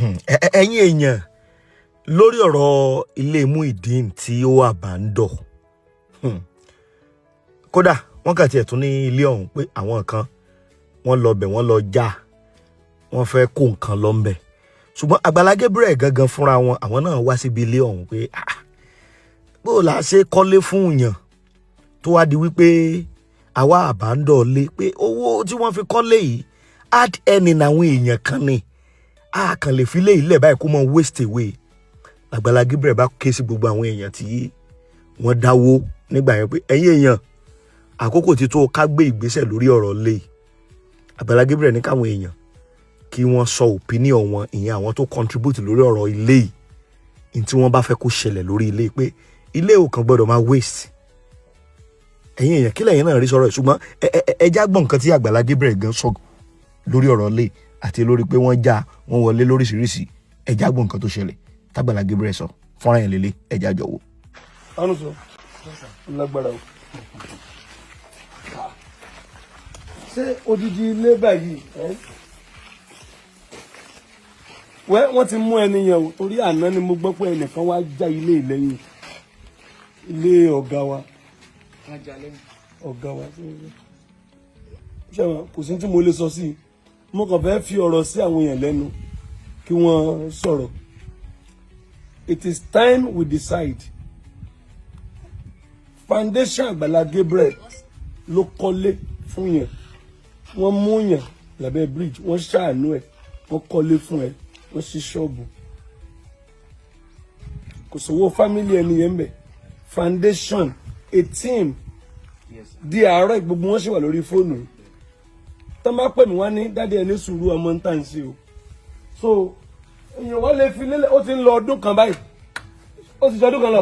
Ẹ̀yin èèyàn, lórí ọ̀rọ̀ ilé Muyideen tí ó abandon, kódà wọ́n kàn tiẹ̀ tún ní ilé ọ̀hún pé àwọn kan wọ́n lọ bẹ̀, wọ́n lọ já, wọ́n fẹ́ kó nǹkan lọ ńbẹ̀. Ṣùgbọ́n Àgbàlá Gabriel gangan fúnra wọn, àwọn náà wá síbi ilé ọ̀hún pé, ah, bó la ṣe kọ́lé fún yàn tó wá di wípé àwa abandon lé, pé owó tí wọ́n fi kọ́lé yìí, hard earning àwọn èèyàn kan ni, a kàn lè fi lé ilẹ̀ báyìí kó mọ waste away. Àgbàlá Gabriel bá ké sí gbogbo àwọn èèyàn tí wọ́n dáwó nígbà yẹn pé, ẹ̀yin èèyàn, àkókò tí tó ká gbé ìgbésẹ̀ lórí ọ̀rọ̀ lé. Àgbàlá Gabriel ní káwọn èèyàn kí wọ́n sọ opinion wọn, ìyẹn àwọn tó contribute lórí ọ̀rọ̀ ilé yìí, ní tí wọ́n bá fẹ́ kó ṣẹlẹ̀ lórí ilé, pé ilé ò kàn gbọ́dọ̀ máa waste. Ẹ̀yin èèyàn, kí lẹ̀yin náà rí sọ̀rọ̀ ẹ̀? Ṣùgbọ́n ẹ já gbọ́ nǹkan tí Àgbàlá Gabriel gan sọ lórí ọ̀rọ̀ ilé àti lórí pé wọ́n já, wọ́n wọlé lóríṣiríṣi. Ẹ já gbọ́ nǹkan tó ṣẹlẹ̀ tágbàlá Gabriel sọ fọ́nrán yẹn lélẹ̀. Ẹ já jọ wò. Ánú sọ lágbára o. Ṣé odidi ilé báyìí ẹ wẹ́? Wọ́n ti mú ẹni yẹn o, torí àná ni mo gbọ́ pé ẹnìkan wá já ilé lẹ́yìn ilé ọ̀gá wa. Ọ̀gá wa, ṣé wọn kò sí tí mo lè sọ sí i. Mo kàn fẹ́ fi ọ̀rọ̀ sí àwọn èèyàn lẹ́nu kí wọ́n sọ̀rọ̀. It is time we decide. Foundation Àgbàlá Gabriel ló kọ́lé fún yẹn. Wọ́n mú yẹn lábẹ́ bridge, wọ́n ṣàánú ẹ̀, wọ́n kọ́lé fún ẹ, wọ́n ṣí ṣọ́ọ̀bù, kò sówó family ẹni yẹn ń bẹ̀. Foundation, a team di àárọ̀, gbogbo wọn ṣì wà lórí fóònù yìí. Tọ́ bá pè mí, wá ní, "Daddy, ẹni sùúrù, ọmọ ń tà ń ṣe o." So èèyàn wá lè fi lélẹ̀. Ó ti ń lọ ọdún kan báyìí, ó ti ṣe ọdún kan lọ.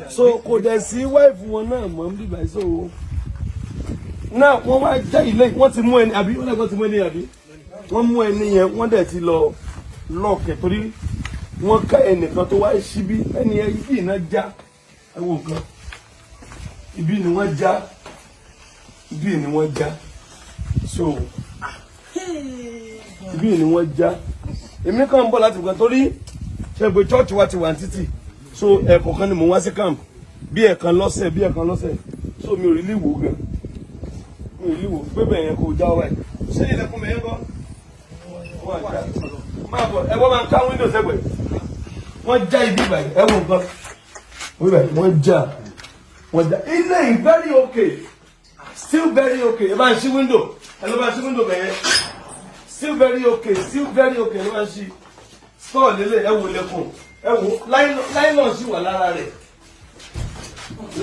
So kò dẹ̀ sí wife wọn náà mọ̀ ń bíbáyìí. So náà wọ́n wá já ilé, wọ́n ti mú ẹni, àbí wọ́n dẹ̀ ti mú ẹni, àbí wọ́n mú ẹni yẹn, wọ́n dẹ̀ ti lọ lọ́ọ̀kẹ̀, torí wọ́n ká ẹnìkan tó wá síbí. Ẹni yẹn, ibi iná já. Ẹ wo nǹkan, ibi ni wọ́n já, ibi ni wọ́n já. So ibi ni wọ́n já. Èmi kàn ń bọ̀ láti gbọ́n, torí ṣe pé church wa ti wà ní títì. So ẹ̀ẹ̀kọ̀kan ni mò ń wá sí camp, bí ẹ̀ẹ̀kan lọ́sẹ̀, bí ẹ̀ẹ̀kan lọ́sẹ̀. So mi ò rí lè wò gan, mi ò rí wò pé bẹ́ẹ̀ yẹn kò já wa ẹ̀. Ṣé ilẹ̀kùn mi yẹn kọ́ wọ́n já? Máa bọ̀, ẹ wọ́n máa ń ká window sẹ́gbẹ̀ẹ́. Wọ́n já ibi báyìí. Ẹ wo nǹkan wọ́n báyìí, wọ́n já, wọ́n já ilé yìí. Very okay, still very okay. Ẹ bá ń ṣí window, ẹ ló bá ń ṣí window bẹ̀yẹn. Still very okay, still very okay. Ẹ ló bá ń ṣí store lélẹ̀. Ẹ wò lẹ́kùn, ẹ wò nylon sì wà lára rẹ̀,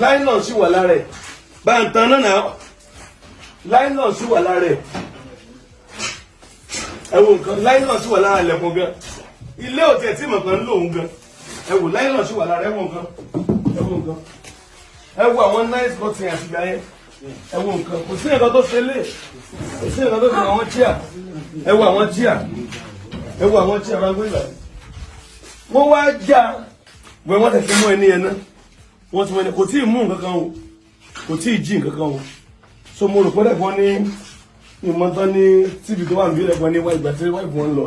nylon sì wà lára rẹ̀. Bá ń tan náà náà, nylon sì wà lára rẹ̀. Ẹ wo nǹkan, nylon sì wà lára ilẹ̀kùn gan. Ilé òtí ẹ̀ tí mọ̀ kan ń lòun gan. Ẹ wò, nylon sì wà lára. Ẹ wo nǹkan, ẹ wo nǹkan, ẹ wo àwọn nice curtain àtìgbà yẹn. Ẹ wo nǹkan, kò sí nǹkan tó ṣe lé, kò sí nǹkan tó ṣe àwọn chair. Ẹ wo àwọn chair, ẹ wo àwọn chair máa ń gbé ìgbà wọ́n wá já wẹ́. Wọ́n tẹ̀sí mú ẹni yẹn náà, wọ́n ti mú ẹni, kò tí ì mú nǹkan kan o, kò tí ì jí nǹkan kan o. So mo rò pé lẹ́gbọ́n ní ìmọ̀tán ní tv tó wà níbí, lẹ́gbọ́n ní wá ìgbà tí wáìfù wọn lọ,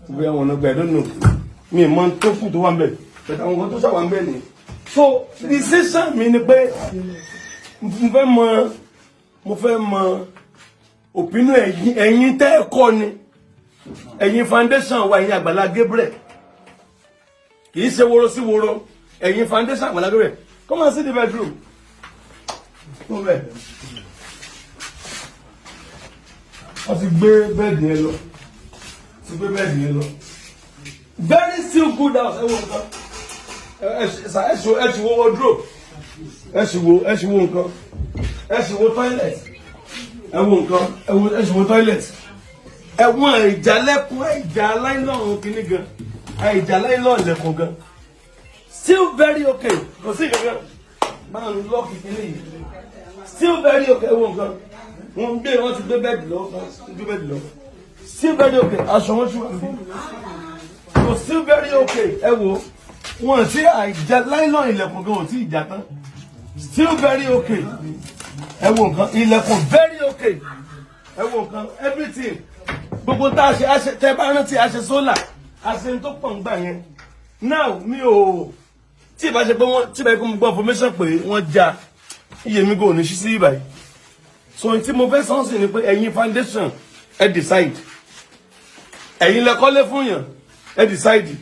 bí àwọn ọ̀nà gbà. I don't know, mi ìmọ̀ tó kù tó wà ń bẹ̀, but àwọn nǹkan tó ṣàwà ń bẹ̀ ni. So decision mi ni pé mo fẹ́ mọ opinion ẹ̀yin, ẹ̀yin tẹ́ ẹ kọ́ ni, ẹ̀yin foundation wa, ẹ̀yin Àgbàlá Gabriel. Kì í ṣe woro sí woro. Ẹ̀yin foundation Àgbàlá Gabriel, come and see the bedroom. Tó bẹ̀, wọ́n ti gbé bed yẹn lọ, ti gbé bed yẹn lọ. Very still good house. Ẹ wo nǹkan, ẹ ṣe wo wardrobe, ẹ ṣe wo nǹkan, ẹ ṣe wo toilet. Ẹ wo nǹkan, ẹ wo, ẹ ṣe wo toilet. Ẹ wọ́n ìjà lẹ́kùn, ìjà nylon kìíní gan, ìjà nylon lẹ́kùn gan. Still very okay, kò sí kankan máa ń lọ́ọ̀kì kìíní yìí. Still very okay. Ẹ wo nǹkan, wọ́n ti gbé bed lọ, wọ́n ti gbé bed lọ. Still very okay. Aṣọ wọn ṣùgbọ́n bí so, still very okay. Ẹ wo wọn sí àìjà nylon ilẹ̀kùn gan ò tí ì jà tán. Still very okay. Ẹ wo nǹkan, ilẹ̀kùn very okay. Ẹ wo nǹkan, everything. Gbogbo tá a ṣe, a ṣe. Tẹ bá rántí, a ṣe solar, a ṣe tó pọ̀ ń gbà yẹn. Now mi ò tí ì bá ṣe pé wọ́n tí ì bá yẹ kó mo gbọ́ information pé wọ́n já iye mi kò ní ṣí sí ìbàyìí. So ohun tí mo fẹ́ sọ́nsìn ni pé ẹ̀yin foundation, ẹ decide. Ẹ̀yin lẹ kọ́lé fún yàn, ẹ decide.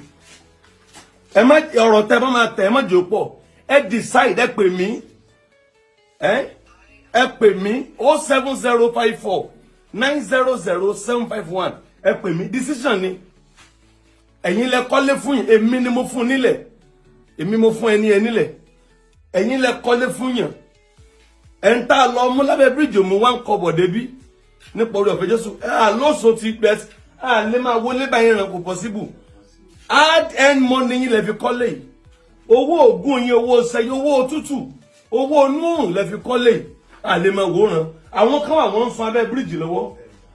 Ẹ má ọ̀rọ̀ tẹ bá máa tẹ̀, ẹ má jò pọ̀. Ẹ decide, ẹ pè mí, ẹ pè mí 07054900751. Ẹ pè mí. Decision ni. Ẹ̀yin lẹ kọ́lé fún yàn. Èmi ni mo fún nílẹ̀, èmi mo fún ẹni ẹ nílẹ̀. Ẹ̀yin lẹ kọ́lé fún yàn. Ẹ̀ ń tá a lọ mú lábẹ́ bíríìjì mú wá ń kọ bọ̀ débí nípa orí ọ̀fẹ́ Jésù. Ẹ àlóso ti pẹ́, à lè máa wọlé báyìí ràn, kò possible. Hard earned money yín lẹ fi kọ́lé yìí. Owó ògùn yín, owó sẹ́yìn, owó òtútù, owó onúrùn lẹ fi kọ́lé yìí. À lè máa wòran. Àwọn kan wà, wọ́n ń sun abẹ́ bíríìjì lọ́wọ́.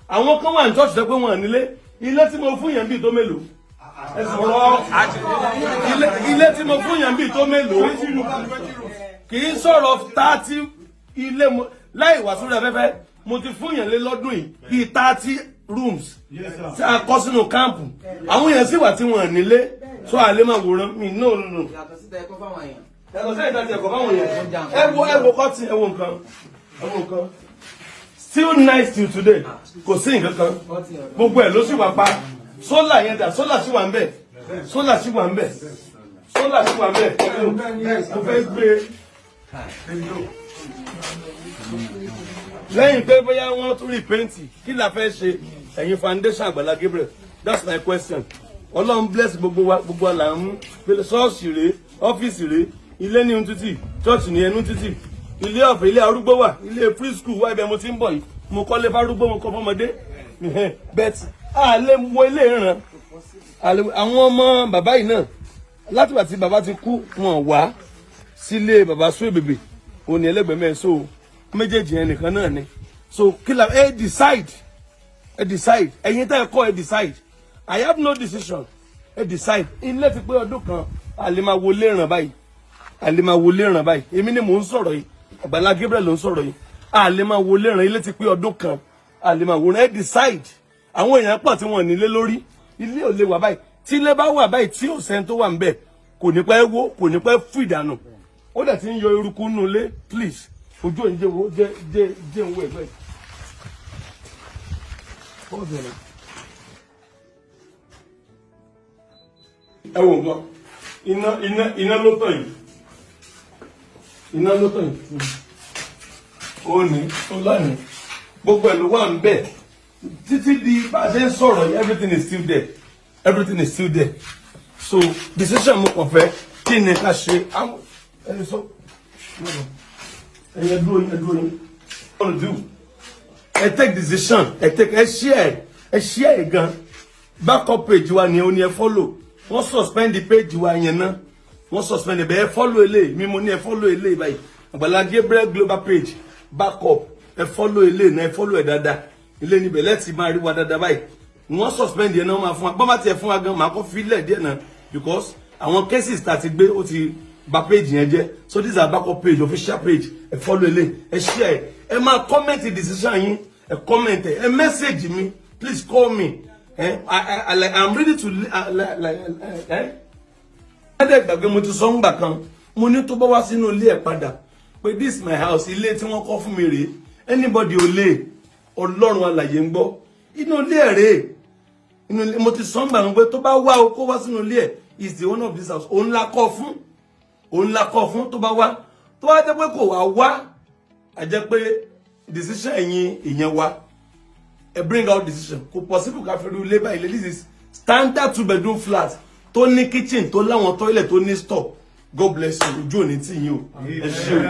Àwọn kan wà ní church pé wọ́n nílé. Ilé tí mo fún yẹn bíi tó mélòó? Ẹ sọ̀rọ̀. Ilé tí mo fún yẹn bíi tó mélòó? Kì í sọ̀rọ̀ 30 ilé mo láì wà sórí afẹ́fẹ́. Mo ti fún yẹn lé lọ́dún yìí bíi 30 rooms tí a kọ́ sínú camp. Àwọn èèyàn sì wà tí wọ́n nílé, so àlè máa wòran mi. No, no, no. Yàtọ̀ síta ẹ̀kọ́ fáwọn èèyàn. Yàtọ̀ sí ìdájọ́ ẹ̀kọ́ fáwọn èèyàn. Ẹ wo, ẹ wo kọ́tì, ẹ wo nǹkan, ẹ wo nǹkan. Still nice till today. Kò sí nǹkan kan, gbogbo ẹ̀ ló sì wà pa. Solar yẹn dà? Solar sì wà ń bẹ̀, solar sì wà ń bẹ̀, solar sì wà ń bẹ̀. Mo fẹ́ gbé lẹ́yìn pé bóyá wọ́n tún rí paint. Kí la fẹ́ ṣe, ẹ̀yin foundation Àgbàlá Gabriel? That's my question. Ọlọ́run bless gbogbo wa. Gbogbo wa là ń gbé. Ṣọ́ọ̀ṣì rèé, ọ́fíìsì rèé, ilé ní títì, church ní ẹnu títì, ilé ọ̀fẹ́, ilé arúgbó wà, ilé free school wà. Ibẹ̀ mo ti ń bọ̀ yìí. Mo kọ́lé fárúgbó, mo kọ́ fọ́mọdé, but a lè wo ilé ìran àwọn ọmọ bàbá yìí náà. Látìgbà tí bàbá ti kú, wọn wá sílé bàbá sún èbèbè òní ẹlẹgbẹ̀ẹ́ mẹ́rin. So méjèèjì yẹn nìkan náà ni. So kí la? Ẹ decide, ẹ decide. Ẹ̀yin tẹ́ ẹ kọ́, ẹ decide. I have no decision. Ẹ decide. Ilé ti pé ọdún kan. A lè máa wọlé ìràn báyìí, a lè máa wọlé ìràn báyìí. Èmi ni mò ń sọ̀rọ̀ yìí, Àgbàlá Gabriel ló ń sọ̀rọ̀ yìí. A lè máa wọlé ìràn. Ilé ti pé ọdún kan, a lè máa wòran. Ẹ decide. Àwọn èèyàn pọ̀ tí wọ́n nílé lórí. Ilé ò lè wà báyìí. Tí ilé bá wà báyìí tí ò sẹ́ni tó wà ń bẹ̀, kò ní pẹ́ wó, kò ní pẹ́ fún ìdànù. Ó dẹ̀ ti ń yọ eruku nínú ilé. Please, ojú òní jẹ́ wo jẹ́ jẹ́ jẹ́ ń wo ẹ̀gbẹ́. Pause ẹ̀ náà. Ẹ wò nǹkan. Iná, iná, iná ló tàn yìí, iná ló tàn yìí. Ó ní ó lánìí, gbogbo ẹ̀ ló wà ń bẹ̀ títí di bá a ṣe ń sọ̀rọ̀ yìí. Everything is still there, everything is still there. So decision mo kàn fẹ́, kí ni ká ṣe? Ẹni sọ, ẹ̀yẹ dúró yín, ẹ dúró yín. What to do? Ẹ take decision, ẹ take, ẹ share, ẹ share ẹ gan. Backup page wa ni ó ní ẹ follow. Wọ́n suspend the page wa yẹn náà, wọ́n suspend ẹ bẹ́ẹ̀. Ẹ follow eléyìí mímú ní, ẹ follow eléyìí báyìí, Àgbàlá Gabriel Global page backup. Ẹ follow eléyìí náà, ẹ follow ẹ dáadáa. Ilé níbẹ̀ lẹ́tì máa rí wa dáadáa báyìí. Wọ́n suspend yẹn náà, wọ́n máa fún wa. Bọ́n bá tiẹ̀ fún wa gan, màá kọ́ filẹ̀ díẹ̀ náà because àwọn cases tá a ti gbé, ó ti bà page yẹn jẹ́. So this is our backup page, official page. Ẹ follow eléyìí, ẹ share, ẹ máa comment decision yín. Ẹ comment, ẹ message mi. Please call me. I, like, I'm ready to like ẹ gbàgbé mo ti sọ ń gbà kan. Mo ní tó bá wá sínú ilé ẹ̀ padà pé this my house, ilé tí wọ́n kọ́ fún mi rèé. Anybody ò lè. Ọlọ́run alàyè ń gbọ́. Inú ilé ẹ̀ rèé, inú ilé mo ti sọ ń gbà wọn pé tó bá wá o, kó wá sínú ilé ẹ̀. Is the owner of this house. Òun la kọ́ fún, òun la kọ́ fún. Tó bá wá, tó bá jẹ́ pé kò wá wá, a jẹ́ pé decision ẹ̀yin ìyẹn wá. Ẹ bring out decision. Kò possible ká fi rí ilé báyìí. This is standard two bedroom flat tó ní kitchen, tó láwọn toilet, tó ní store. God bless you. Ojú òní tì yín o. Ẹ ṣé o.